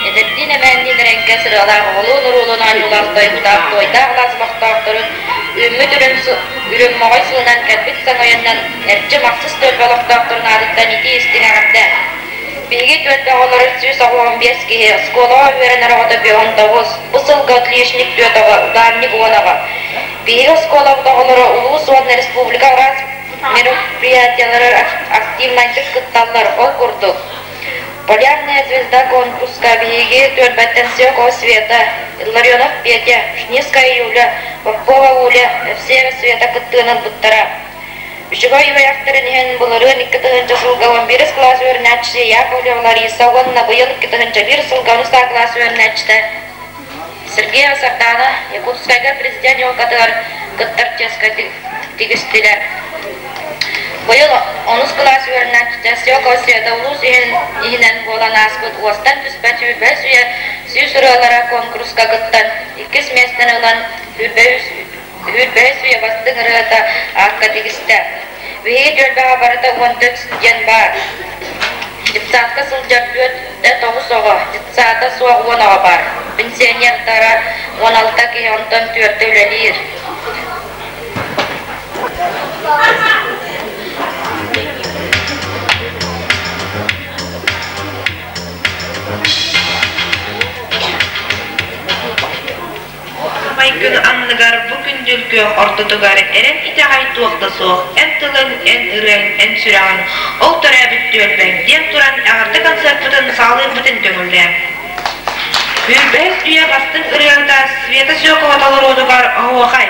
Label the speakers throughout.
Speaker 1: Эдэрдиин эмээнниин эрэҥкэ сырыалаах оҕолуун-уруулуун оонньуулаах тойуктаах туойдаах алаас олохтоохторун үүммүт үрүҥ моҕой сылынан кэлбит саҥа Эрчим ахсыс түөлбэ олохтоохторун аатыттан итии-истиҥ эҕэрдэ! Биһиги түөлбэ оҕолоро 185 киһи, оскуолаҕа үөрэнэр оҕото 59, бу сылга отличник түөрт оҕо, ударник уон оҕо. Биһиги оскуолабыт оҕолоро улуус уонна республика араас мероприятиелары активнайдык кытталлар, ол курдук «Полярная звезда» конкурска биһиги түөлбэттэн Сёкова Света, Илларионов Петя, Шниская Юля, Попова Уля, Евсеева Света кыттыыны ылбыттара. Үчүгэй үөрэхтэрин иһин былырыын 2 тыһыынча сылга 11 кылаас үөрэнээччитэ Яковлева Лариса уонна быйыл 2 тыһыынча 1 сылга онус А кылаас үөрэнээччитэ Сергеева Сардана Якутскайга президент елкатыгар кыттар чиэскэ тигистилэр. Быйыл онус кылаас үөрэнээччитэ Сёкова Света улуус иһинэн буолан ааспыт уостан түспэт сүүрбэс үйэ сүүс ырыалара куонкуруска кыттан, иккис миэстэни ылан сүүрбэһис үйэ бастыҥ ырыата аакка тигистэ. Биһиги түөлбэҕэ барыта 14 диэн баар. Детсадка сылдьар түөрт тоҕус оҕо, детсада суох уон оҕо баар. Пенсионердара 16 киһи, онтон түөртэ үлэлиир.
Speaker 2: Майгын анныгар бу күндүл күөх ортотугар эрэн итэҕэй туох да суох, эн тылыҥ, эн ырыаҥ, эн сүрэҕиҥ, ол төрөөбүт түөлбэҥ диэн туран эҕэрдэ концерпытын саҕалыырбытын көҥүллээҥ. Сүүрбэһис үйэ бастыҥ ырыаһыта Света Сёкова толоруутугар оһуохай!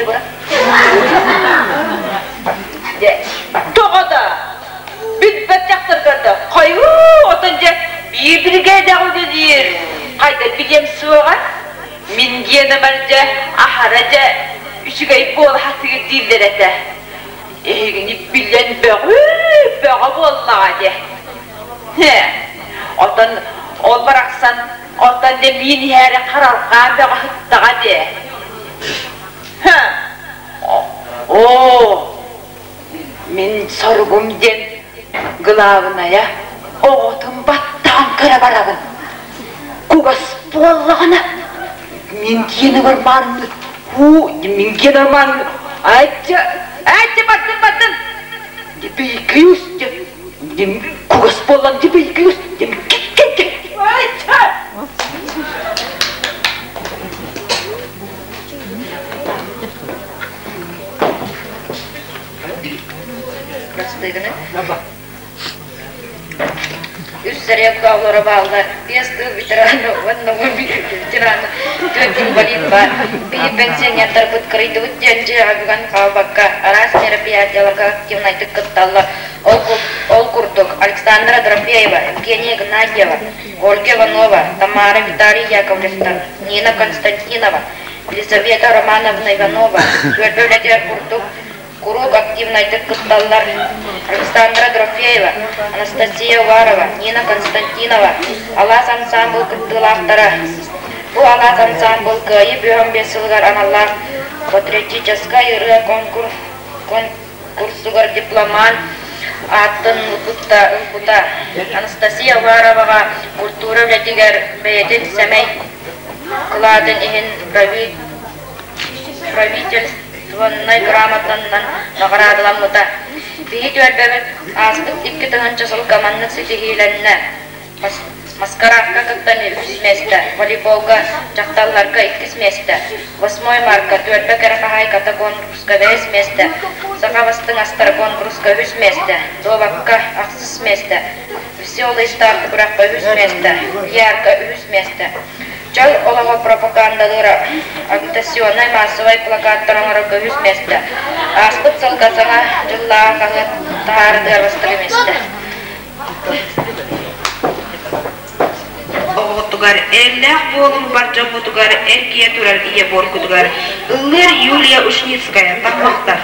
Speaker 3: баран. Дьэ, тоҕо да билбэт дьахтаргар да хойуу отон дьэ биир биригээдэҕэ үлэлиир хайда билиэм суоҕа мин гиэнэмэр дьэ аһара дьэ үчүгэй буола сатыыр дииллэр этэ эһигини билэн бөҕү бөҕө буоллаҕа дьэ отон ол барахсан оттон дьэ миин иһээри харалҕаан бөҕө сыттаҕа дьэ Оо, мин соругум диэн главная оҕотун баттаан көрө барабын. Кугас буоллаҕына мин киэнигэр маннык уу мин киэнигэр маннык айча айча бардым бардым дебейкиус кугас буоллан дебейкиус айча
Speaker 1: Үс зарядка олоро бааллар, биэс тыыл ветерана уонна ветерана, түөрт инвалид баар. Биһи пенсионердарбыт кырыйдыбыт диэн дьиэҕэ бүгэн хаалбакка, араас мероприятиеларга активнайдык кытталлар. Ол, ол курдук, Александра Дорофеева, Евгения Игнатьева, Ольга Иванова, Тамара Виталий Яковлевтар, Нина Константинова, Елизавета Романовна Иванова түөлбэ үлэтигэр курдук куруук активнайдык кытталлар Александра Дорофеева, Анастасия Уварова, Нина Константинова, Алаас ансаамбыл кыттыылаахтара. Бу Алаас ансаамбыл Кыайыы 55 сылыгар аналлаах патриотическай ырыа конкурсугар дипломант аатын ылбыта. Анастасия Увароваҕа культура үлэтигэр бэйэтин сэмэй кылаатын иһин правительственнай грамотанан наҕараадаламмыта. Биһи түөлбэбит ааспыт 2000 сылга маннык ситиһиилэннэ. Маскарадка кыттан үһүс миэстэ, волейболга дьахталларга иккис миэстэ, восьмой марка түөлбэ кэрэ хаһаайката конкурска бэһис миэстэ, саха бастыҥ астара конкурска үһүс миэстэ, дуобакка ахсыс миэстэ, Веселый старт күрэххэ үһүс миэстэ, Ярко үһүс миэстэ. Чөл олоҕу пропагандалыыр агитационнай маассабай плакаттар оҥорорго үһүс миэстэ. Ааспыт сылга Саҥа дьыллааҕы хаһыат таһаарытыгар бастакы миэстэ.
Speaker 2: Оҕоҕутугар эрэллээх буолуҥ бар дьоммутугар эргийэ турар ийэ буоргутугар ыллыыр Юлия Ушницкая таммахтар.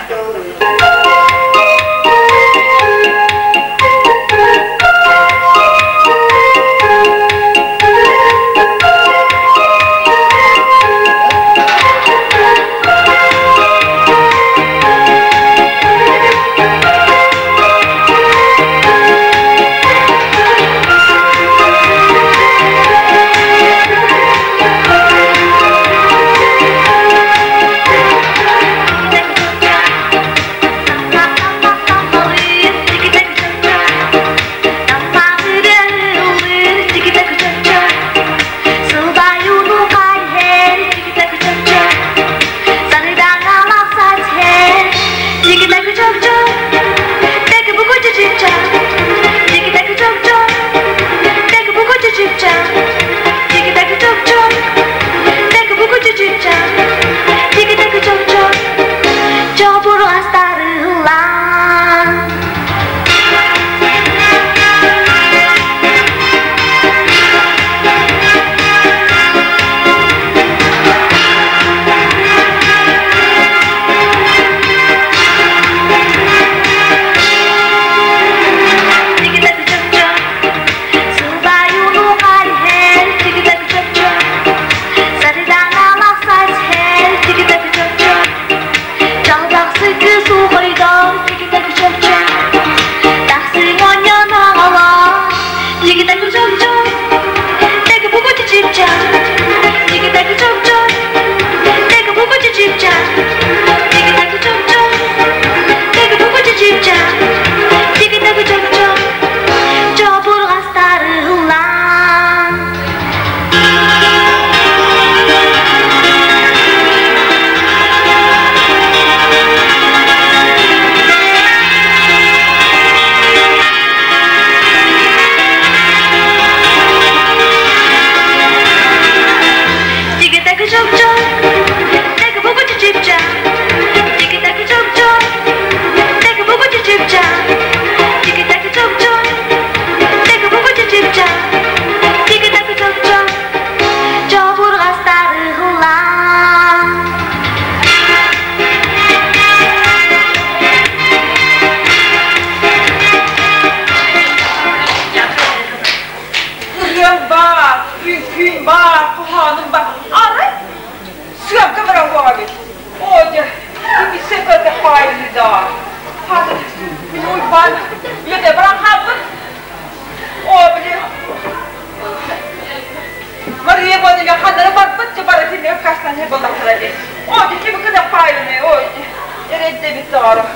Speaker 3: доҕорум,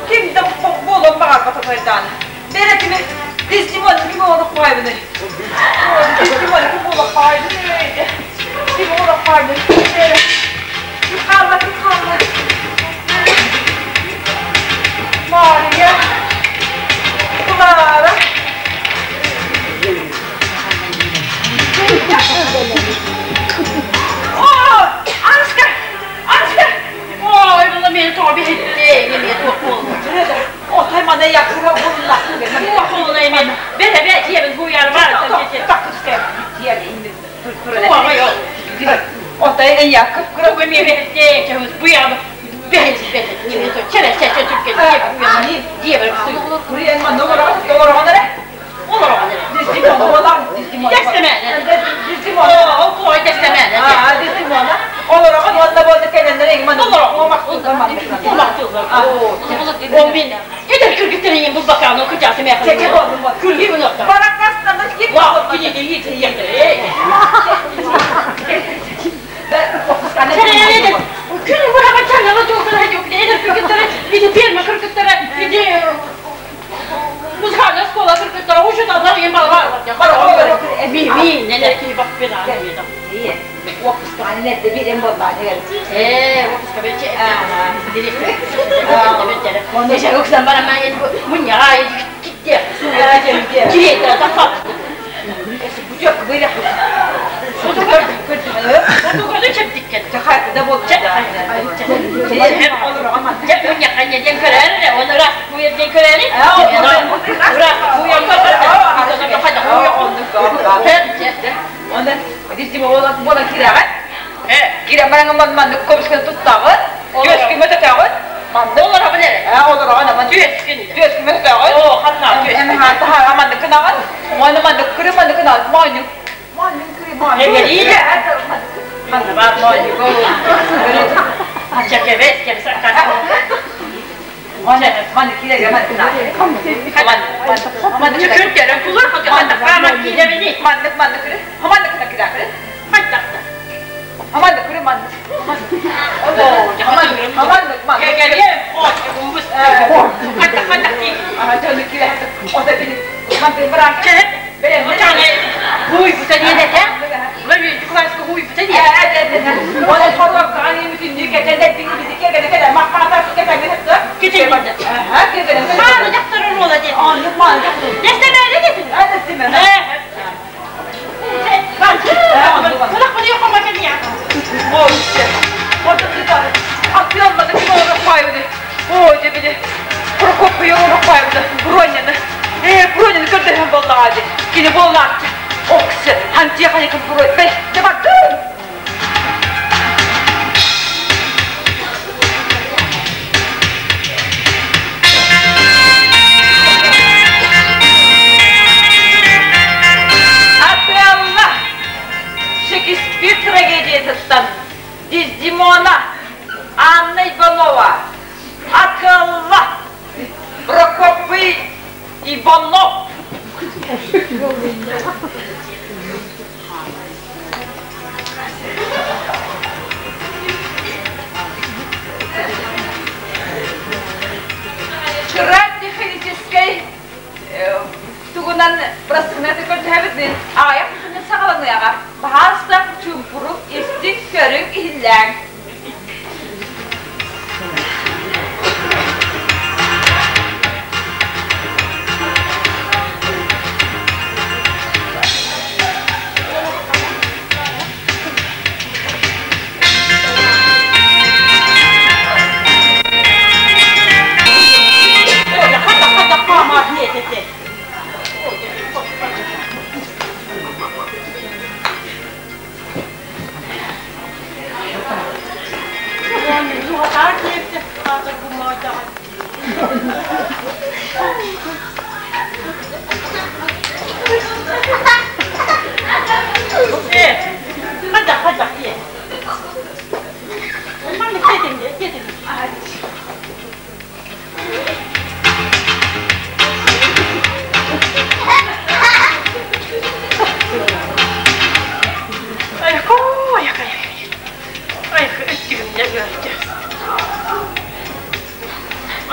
Speaker 3: ким да буолуон баҕарбат отойдааны. Бэрэ кими Дездемона ким олоххойбуный? Дездемона ким олоххойбуный? Ким олоххойбуный? Бэрэ. Хаалла, ким хаалла? Мария, Клара. О, Анечка! Анечка!
Speaker 1: Ой, була мені тобі гетте, мені то коло.
Speaker 3: Отой мана якыра булла.
Speaker 1: То коло мен. Бere be diyelim bu yar var.
Speaker 3: Отой эн якып кыра
Speaker 1: Бу ми бete bu yar. Бete бete. Yemin to çere çere Türkiye bu yar. Diyelim su.
Speaker 3: Курьен манна олорогонere.
Speaker 1: Olur o.
Speaker 3: Дездемона Дездемона.
Speaker 1: Дестемene.
Speaker 3: Дездемона.
Speaker 1: O koy destemene.
Speaker 3: Аа, Дездемона. Олорогон онна болду келеннер эң мана.
Speaker 1: О мен. Eder kırgıtların bu bakanı okuyacağız.
Speaker 3: Çeke болдум бот.
Speaker 1: Kırgı bu nokta.
Speaker 3: Баракастан кип.
Speaker 1: Vah, yine de yiğit yiğit. Күн бураға чаңала жоқыра жоқ. Eder kırgıtları, bir de firma kırgıtları, bir de muzhana skola kırgıtları, o şudanlar yem var var. Mi mi neler ki bak ben anlamıyorum. Ee, o kıska bence. Neyse yoksa bana ben bu ya gitti. Gitti da fat. Otogada çektik.
Speaker 3: Дездемона, Анна Иванова, Акалла, Прокопы Иванов. Кыра техническэй тугунан простыгнаты көрдөһөбүт аяк күнү сагаланыяга баһарса чумпурук истик көрүң иһиллээң.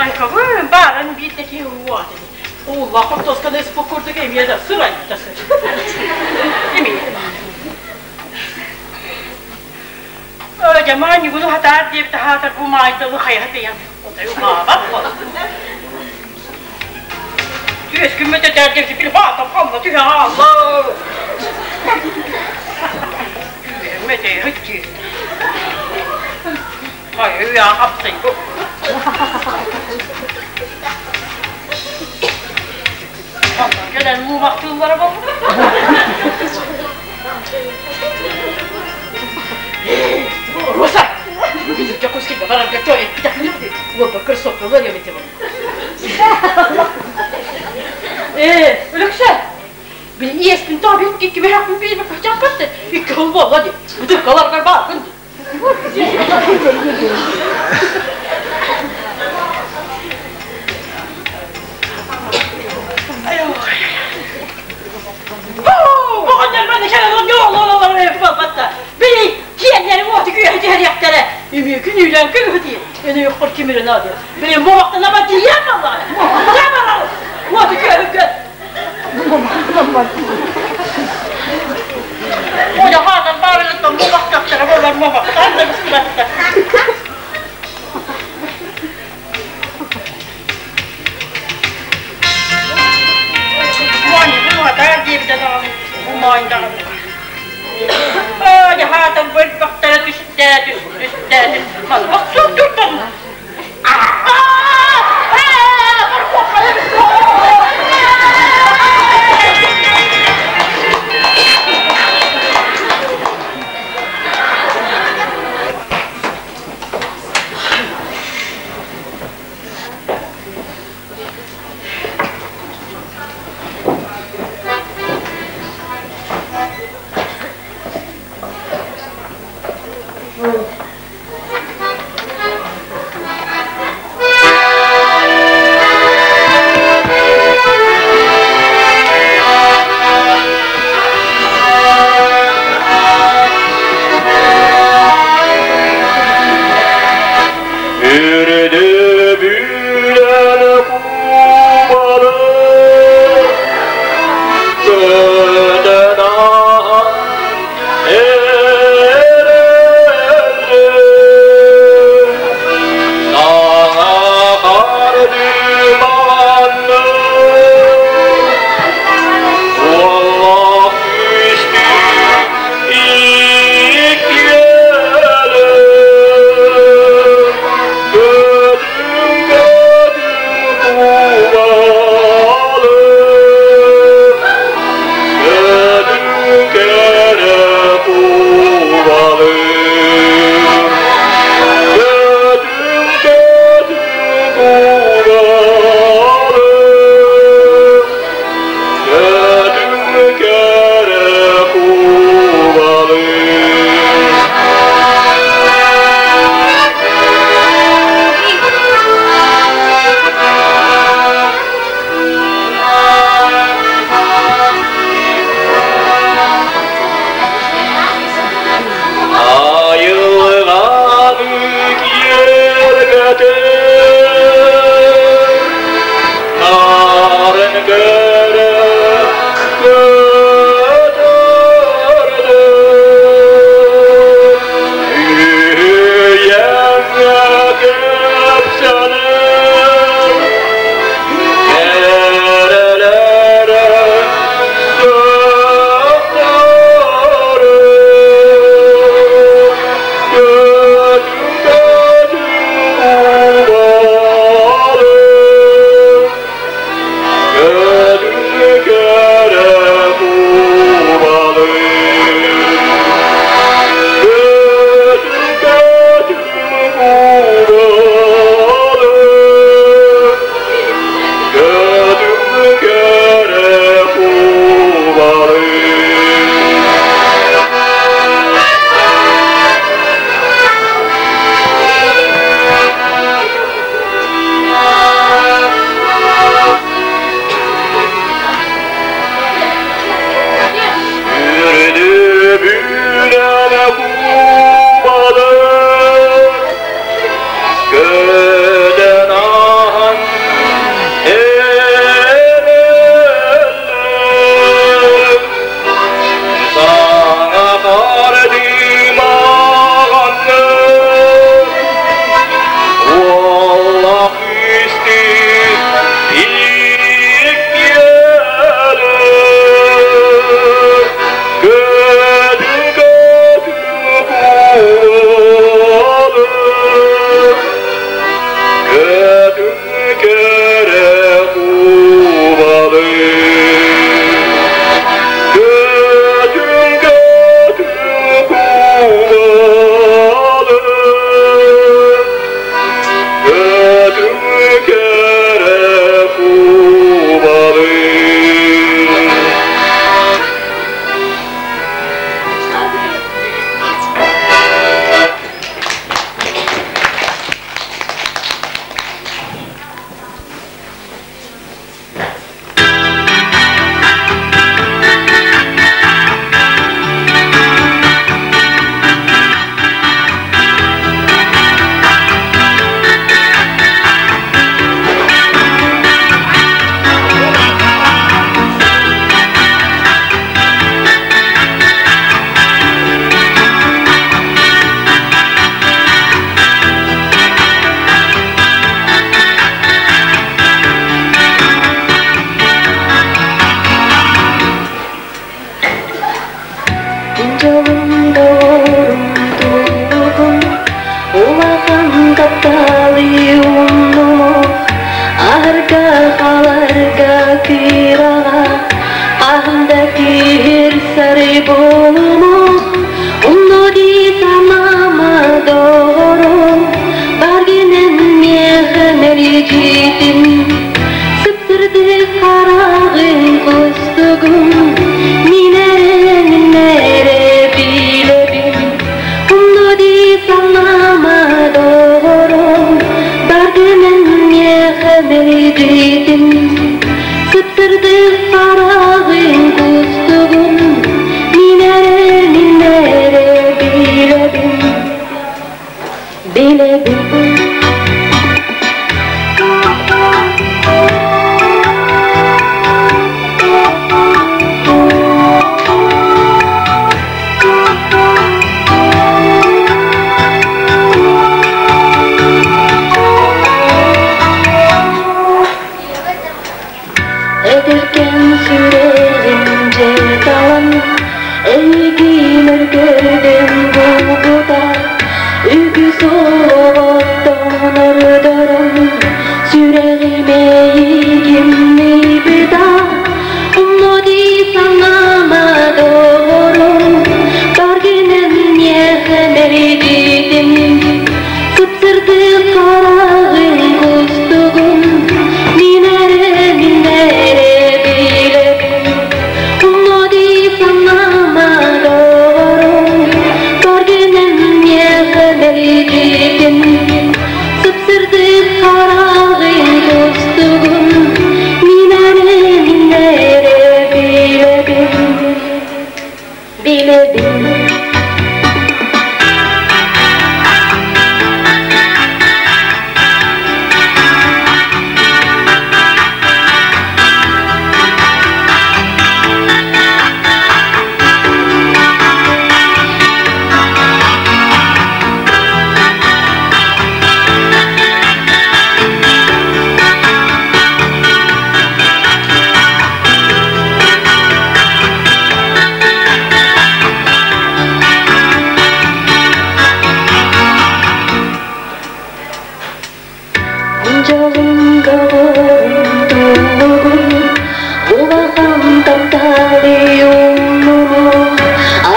Speaker 4: Айхабын баарын биир да киһи уоат ини. Ууллах хортуосканы ыспыт курдук эмиэ да сырайда сыр. Эмиэ баар. Дьамаан ньугуну хатаар диэбит аһаатар бу маайдалы хайаһа тыйан отой уһаабат буолла. Түөскүн мөтөтөөр диэбит били хаатам ханна түһэ хаалла. Түөммөтөйөт дии. Хайа хапсайбы. Кэлэн муумахтыыллара буолла. Роса! Дьокуускайга барарга чой эппитэхпинэ уолбар кроссовкалар эбитим. Ээ, Өлөксө, били иэспин тоҕо икки мөһөхпүн биэрбэккэ чаппатты, икки хыл буолла дии. Бытыркаларгар бааргын дии. Били киэннэрим уоту күөһү түһэриэхтэрэ. Үмүү күнүүлэн күгүтии. Өнү хор кимирин аады. Били муохтана ба тиийэн баллаҕа. Уоту күөһү кө. Оля хаатан баарыттан муохтахтара болар муохтан да быстыбатта. Диэбитэ даҕаны, умаайдаҕаны. Дьаһаатан бөлбөхтөрө түстэ, түстэ, малбах суох туртан.
Speaker 5: Үрдү бүлэн кубалы көтөн ааһан эрэллэр саҥа хардыылаанны уоллаах күстүү иккиэлэр көтүҥ көтүҥ кубалы көтүҥ кэрэ кубалы көтүҥ көтүҥ кубалы көтүҥ кэрэ кубалы. Айылҕаны киэргэтэр нарын көрө көтөрдөр үүйэҥҥэ кэпсэнэр кэрэлэрэ сөхтөрөр көтүҥ көтүҥ кубалы көтүҥ кэрэ кубалы көтүҥ көтүҥ кубалы көтүҥ кэрэ кубалы. Үрдү бүлэн кубалы көтөн ааһан.
Speaker 6: мэлдьитин Сып-сырдык хараҕын кустугун Мин эрэ, мин эрэ билэбин Умну дии санаама доҕорум Баргынан миэхэ мэлдьитин Сып-сырдык хараҕын кустугун Мин эрэ, мин эрэ билэбин Билэбин Эдэркээн сүрэҕим дьэ талан, эйигин өргөдөн булбута, үгүс оҕоттон ордорон, сүрэҕим эйигин ыйбыта, умнуо дии санаама доҕорум, баргынан миэхэ мэлдьитин, сып-сырдык хараҕын кустугун, мин эрэ, мин эрэ билэбин, умнуо дии санаама доҕорум, баргынан миэхэ мэлдьитин, сып-сырдык хараҕын кустугун, мин эрэ, мин эрэ билэбин, билэбин. Дьолун доҕорун туллугун улахан тапталы умнумо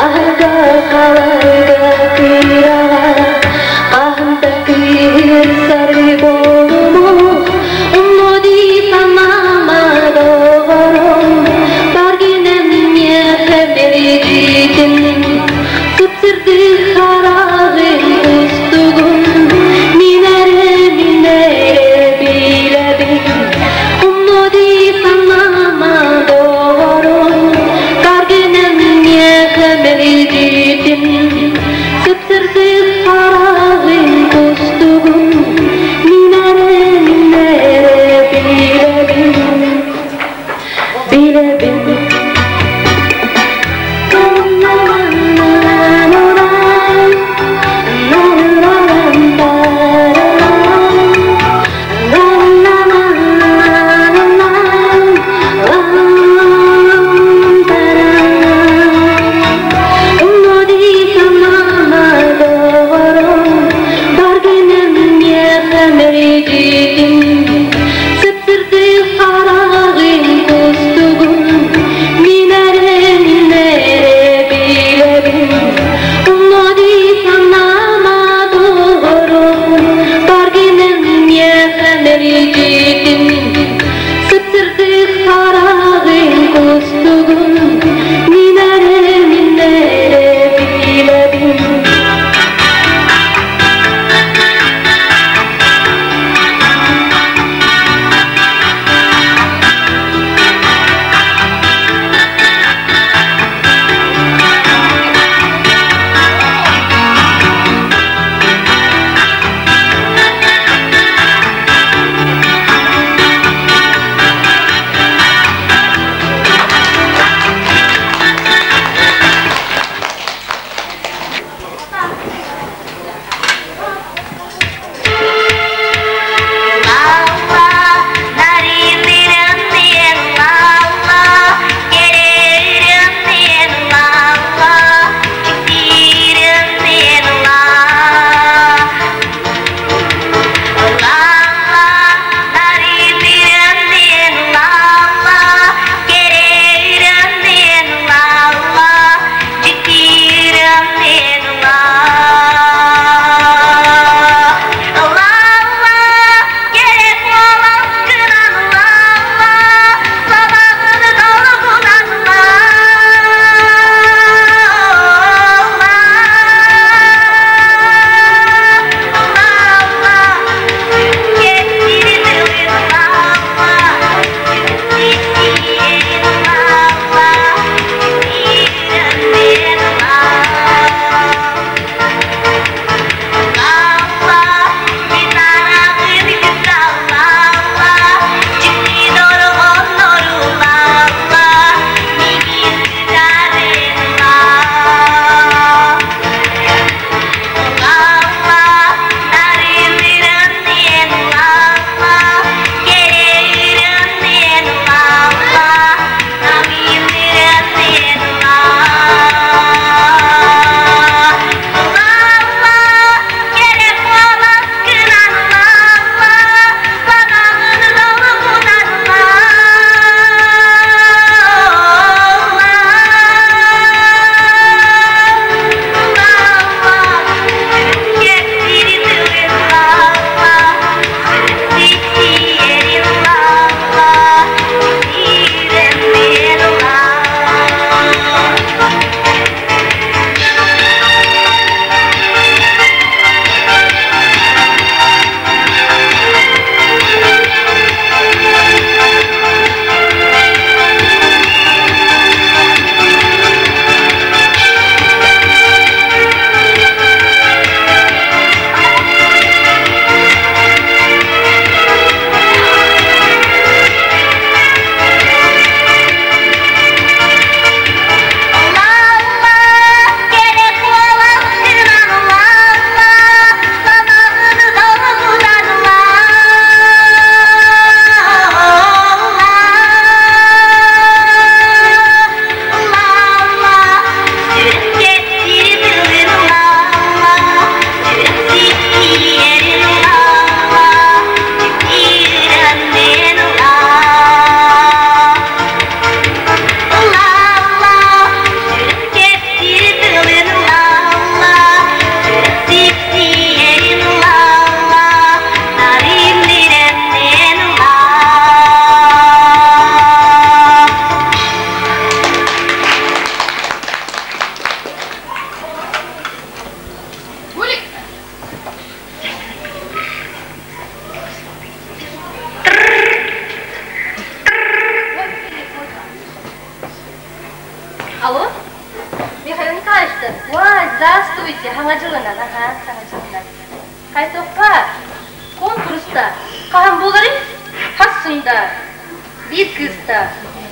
Speaker 6: аһарга халарга кыраҕа хаһан да кыырсар буолумо умнуо дии санаама доҕорум баргынан миэхэ мэлдьитин сып-сырдык хараҕын кустугун мин эрэ мин эрэ билэбин умнуо дии
Speaker 1: Здравствуйте, саҥа дьылынан, аха, саҥа дьылынан. Хайтохха, конкурста хаһан буоларый? Хассында, биир кыыста.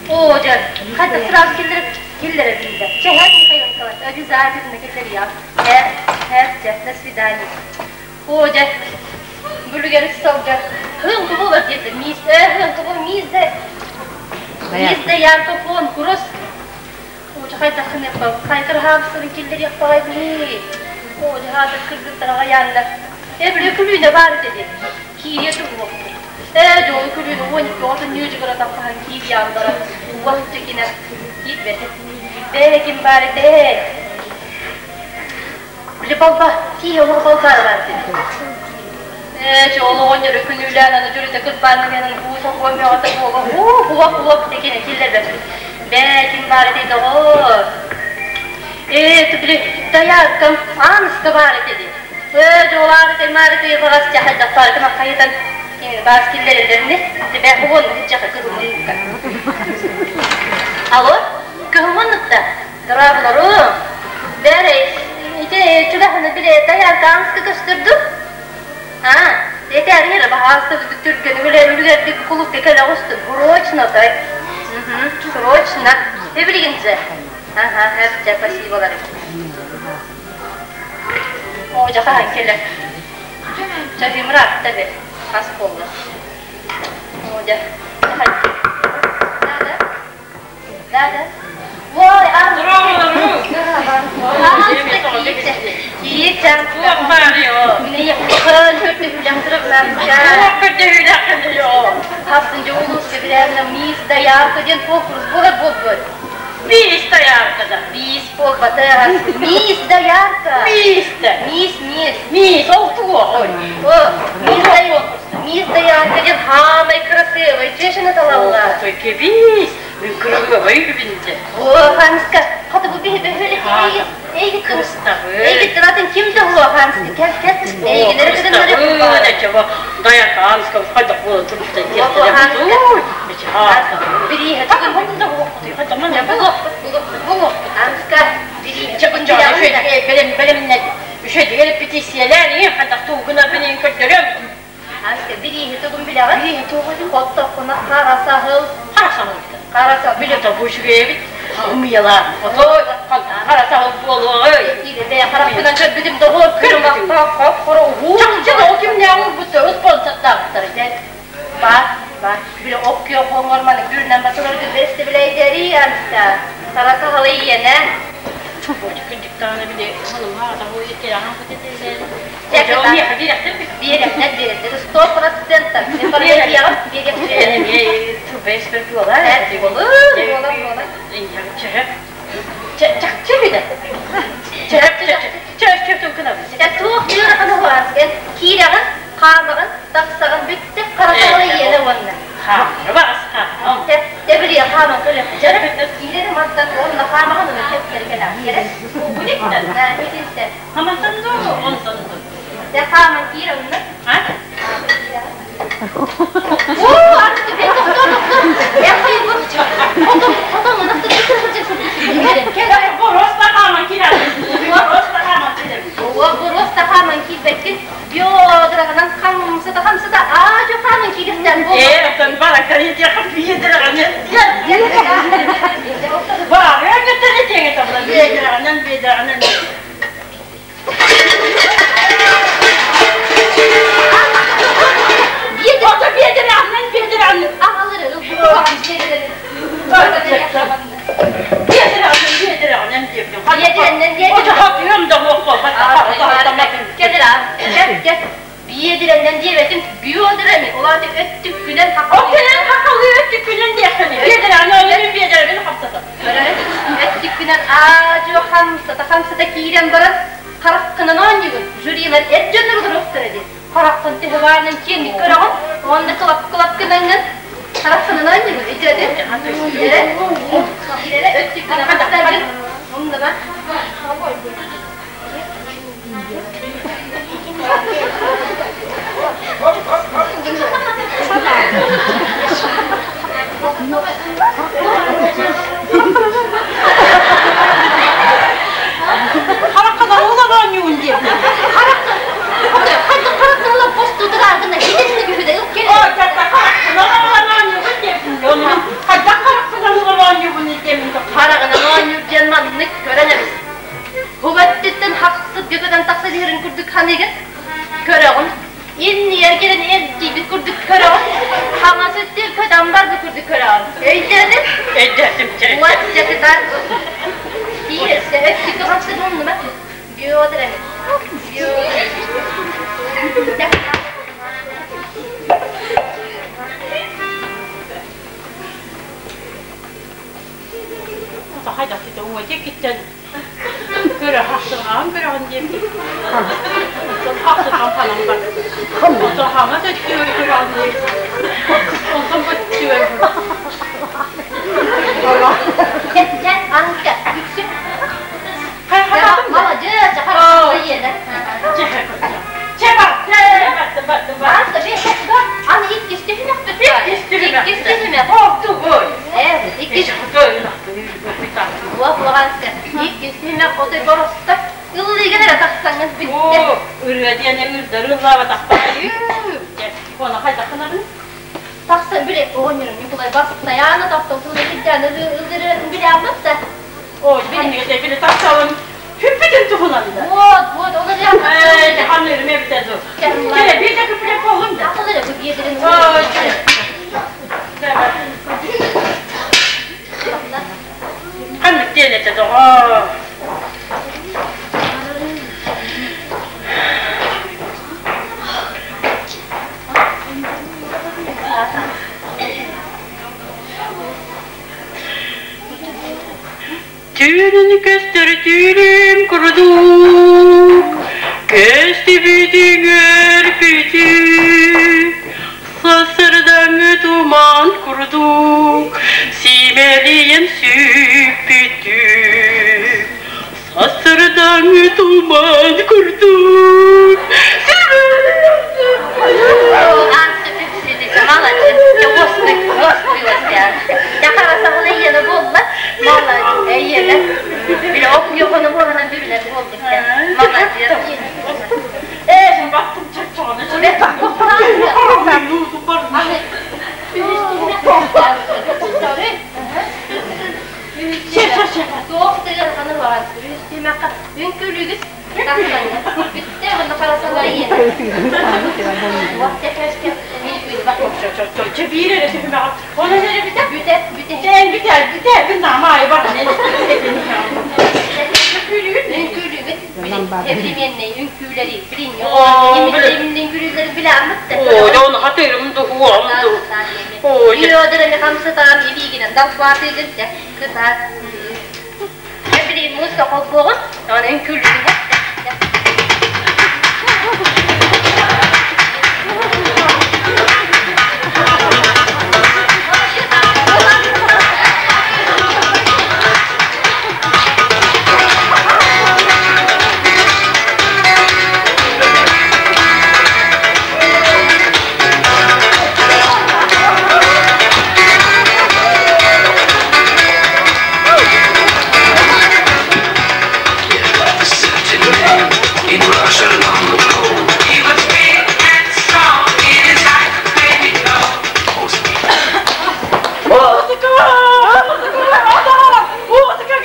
Speaker 1: О, дьэ, хайда сразу киллэрэ киллэрэ билдэ. Чэ, Михаил Николаевич, обязательно киллэриэм. Э, э, чэ, до свидания. О, дьэ, бүлүгэр сылга хыҥкы буолар диэтэ. Мисс, э, хыҥкы бу мисс да, мисс да ярко конкурс. Оо, хайдах гыныахпа, хайдырһаабысырын киллэриэх баҕайбыный? Оо, дьаһаатар кыргыттар аҕайааннар. Ээ, били күлүүнэ баар этэ дии. Киириэ туһуохпут. Ээ, дьолу күлүүнэ 12 оҕотун ньүдьүгүрэ таппаһан киириэҕин баран, уох дьикинэ киирбэтэ. Бээ, ким баар этэ? Били балба, тииһэ олох балбаара баар этэ. Ээ, дьолу оҕонньору күнүүлээн аны дьүрүтэ кырбаанныгынан уу сокуон бөҕөтө буола уу уох уох дикинэ киллэрбэппит. Бээ, ким баар этэй доҕоор? Ээ, били дояркам Ааныска баар этэ дии. Ээ, дьолаары таймаары тыйылаҕас дьахайдах баар хайытан баас киллэрэллэрини бээ уон дьаха кыһыммыннукка. Алло, кыһыммыннукта? Дорооболору. Бээрэй, ити чугаһыны били доярка Ааныска көстөрдү? А, этээри эрэ баһаалыста түргэн үлүгэрдик кулуупка кэлэ оҕустун. Срочно той. Срочно. Эбилигин же. Ага, эп, спасибо О, жаха келе. Чахимрат таби. Хас болла. О, жа. Да, да. Да, да. Ой,
Speaker 4: Мисс доярка
Speaker 1: Мисс буолбата. Мисс доярка.
Speaker 4: Мисс.
Speaker 1: Мисс, мисс.
Speaker 4: Мисс, ол туох?
Speaker 1: Мисс доярка диэн хаамай красивый чешина талалла.
Speaker 4: Той кебис. Мин кыргыбай үбүнде.
Speaker 1: О, Ханска, хата бу биһи бөһүлэ эйгиттин эйгиттин атын ким да хуа Ханска кел кел эйгинери кыдыннары
Speaker 4: Доярка Анска хайдах буола турбута
Speaker 1: бирииһэ Анска бирииһэ
Speaker 4: Бэлэмнэ үшөдүгэр репетициялээн хайдах туугуна бинин көрдөрөм.
Speaker 1: Анска бирииһэ тугун билэҕин?
Speaker 4: Бирииһэ тугун?
Speaker 1: Оттоккуна хара саһыл.
Speaker 4: Хара саһыл.
Speaker 1: Хара саһыл.
Speaker 4: Биле тобу үчүгэйэбит. Умыялаа. Отой хара саһыл буолуоҕай.
Speaker 1: Бэйэ харахпынан көрбүтүм доҕор
Speaker 4: Көрбүтүм.
Speaker 1: Хоп-хоро уһуу.
Speaker 4: Чахчы да ол кимнээҕи урбутта спонсордаабыттар дьэ.
Speaker 1: Бар, бар. Биле ок күөх хоҥор маны гүрнэн басылар бесте билейдери Анска. Хара саһылы иэнэ. Биэрэхтэр, биэрэхтэр. 100%. Мен барыйаҕым, биэрэхтэр. Болur, болur, болur. Туох дьыараханы хуарскен, киирэҕин, хаамаҕын, тахсаҕын бүттэ, харасаҕын иэнэ уонна. Тэбилиэ хааман көрөх. Жарып киирэри мантан уонна хаамаҕын уна кэптэргелэ. Керек? Итинтэ. Те хааман киирэ уна. Оо, арты бен тохтор тохтор. Я хайы бу. Хотон хотон уна О, просто хааман киирбэккин. Биодрағынан хамсата хамсата аа жо хааман киирихтэн бу. Ағалары, Биедиреннен диэбэтим, биодиреми, улааты өттүк күнен Өттүк күнен аажо хамсата хамсата киирен баран хараккынан оонньугун жюрилар эр дьоннор олоруохтара дии. Хараккын төһө киэҥник көрөҕүн, уонна кылап кылап гынаңҥын хараккынан оонньугун итиэти. Киирэ, киирэ өттүк күнен хамсатаргын умнама. Хаҥас өттү көтөн барбыт курдук көрөҕүн. Өйдөөтүм?
Speaker 4: Өйдөөтүм, чэ.
Speaker 1: Уот дьэ кытаат. Биир өссө өттүккэ хапсыгын умнума. Бедра. Бедра.
Speaker 4: Хайдах ситэ уҥа диэкиттэн көрө хахсырҕаан көрөҕүн диэбит. Онтон хахсырҕан ханан бар. Онтон хаҥас өттүгэр көрөҕүн диэбит. Онтон бу өттүгэр
Speaker 1: Чэ, чэ, Анка, үксүн.
Speaker 4: Хайхатаатым да?
Speaker 1: Молодец, хорошо, иэнэ.
Speaker 4: Чэ, чэ, бар, чэ, бардым, бардым, бар.
Speaker 1: Анка, бе, аны иккис түһүмэхпит бар.
Speaker 4: Иккис түһүмэх.
Speaker 1: Иккис түһүмэх.
Speaker 4: О, тугуй?
Speaker 1: Иккис. Уох, Анка, иккис түһүмэх отой боросто. Ыллыыгын эрэ тахсаҥҥын бүттэ.
Speaker 4: Оо, ырыа диэн ырдары ыллаабатахпар. Дьэ, оны хайдах гынабын?
Speaker 1: Тахсан били оҕонньорум Ньукулай бастайааны таптал тылын сирдээн ыллырырын билээммит да.
Speaker 4: Ой, ханныгы били тапталын хүппүтүн туһунан да.
Speaker 1: Вот, вот, ол эрэ.
Speaker 4: Ээ, ханныырым эбитэ дуу. Кэлэ, биир да күпүлэ буоллум да.
Speaker 1: Ол эрэ бу биэдэрин.
Speaker 4: Ой, чэ. Ханнык диэн этэ доҕоор. Түүнүн көстөр түүрүм курдук, көстүбүтүҥ өрпүтүк, сасырдаҥы туман курдук, симэлийэн сүппүтүк, сасырдаҥы туман курдук, симэлийэн сүппүтүк.
Speaker 1: Молодец, уоскуйуос Яхара ийэне буолла. Молодец, ийэне. Били ок йохону буоланан бүрүнэ буолдук. Молодец.
Speaker 4: Ээ, баттым чаччоҕуна.
Speaker 1: Туох тыгар ханы бар. Үстүмэккэ үҥкүлүгүс Бүттэ онно харасалар ийэне.
Speaker 4: Чэ биир эрэ түһүмэҕэ. Онон эрэ бүтэ.
Speaker 1: Бүтэ, бүтэ.
Speaker 4: Чээн бүтэ, бүтэ. Бүн наамаайы бар.
Speaker 1: Үҥкүүлүүгүт. Современный үҥкүүлэри билин үҥкүүлэри билээммит да.
Speaker 4: Оо, дьон хатырым дуһуом ду. Оо,
Speaker 1: Үөдөрөнү хамсатаан илиигинэн далбаатыгын дэ кытаат. Билин музыка холбуоҕун, оны үҥкүүлүүгүт.
Speaker 7: In Russia long ago,
Speaker 8: He was big and strong in his eyes, baby doll.
Speaker 4: Музыка! Музыка! Музыка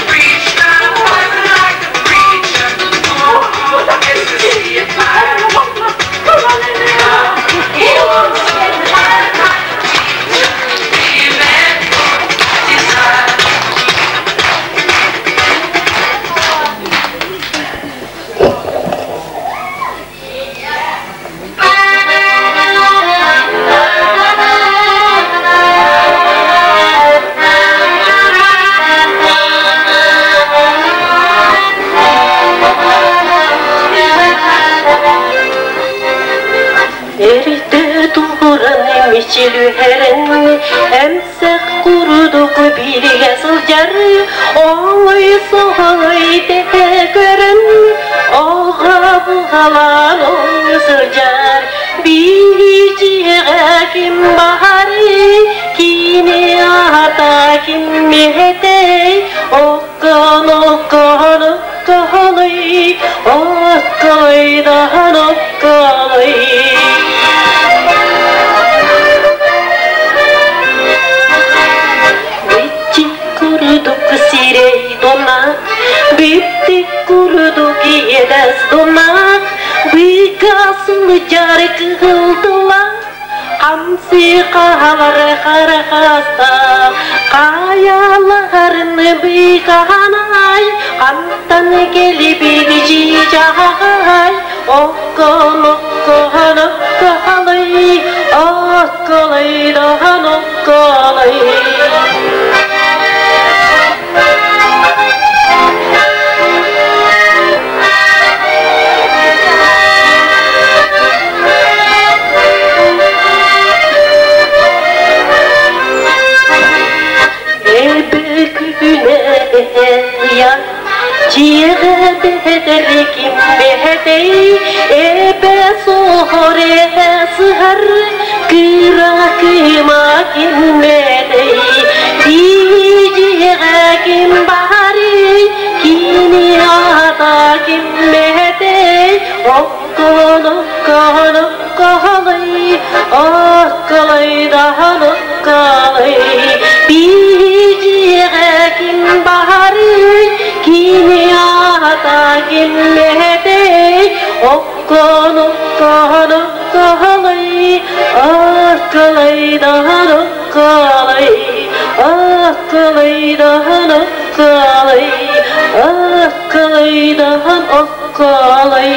Speaker 8: Preached the Bible like a preacher. Oh, it's to see a fire. He was a kind of teacher. He meant for desire.
Speaker 6: Эрдэ туһуран мичилүһэрэн, эмсэх курдук бииргэ сылдьар, оҥой соһой тэһэ көрөн, оҕо буҕалаан сылдьар, биһиэхэ ким баҕарый, кини аата ким миэтэй, оккон оккон окколой, оккойдаан окколой. Ичи курдук сирэй дона, Бүттүк курдук иэдэс дунах, Быга сылдьар кыһыл тыла, Хамсы хаалар харахаста, Хайаларын быыкаанай, Хантан кэлибит чыычааҕай, Оккон, оккон, оккалый, Оккалый даҕан оккалый. Эбэ соһор эһэ сыһар, кыра кыыма киммэтэй, Биидьиэҕэ ким баарый, кини аата киммэтэй, Оккон, оккон, окколый, окколойдаһан окколый. Биидьиэҕэ ким баарый, кини аата киммэтэй, Оккон, оккон, окколый, окколойдаһан окколый, окколойдаһан окколый, окколойдаһан окколый.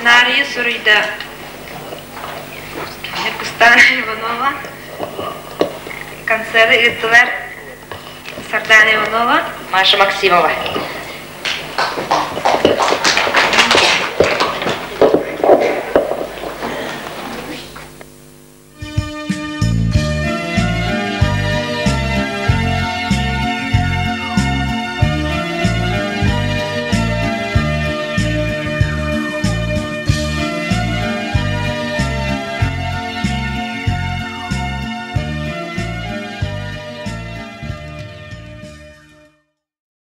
Speaker 2: Сценарийы суруйда Ньургустаана Иванова, концеры ыыттылар Сардана Иванова,
Speaker 1: Маша Максимова.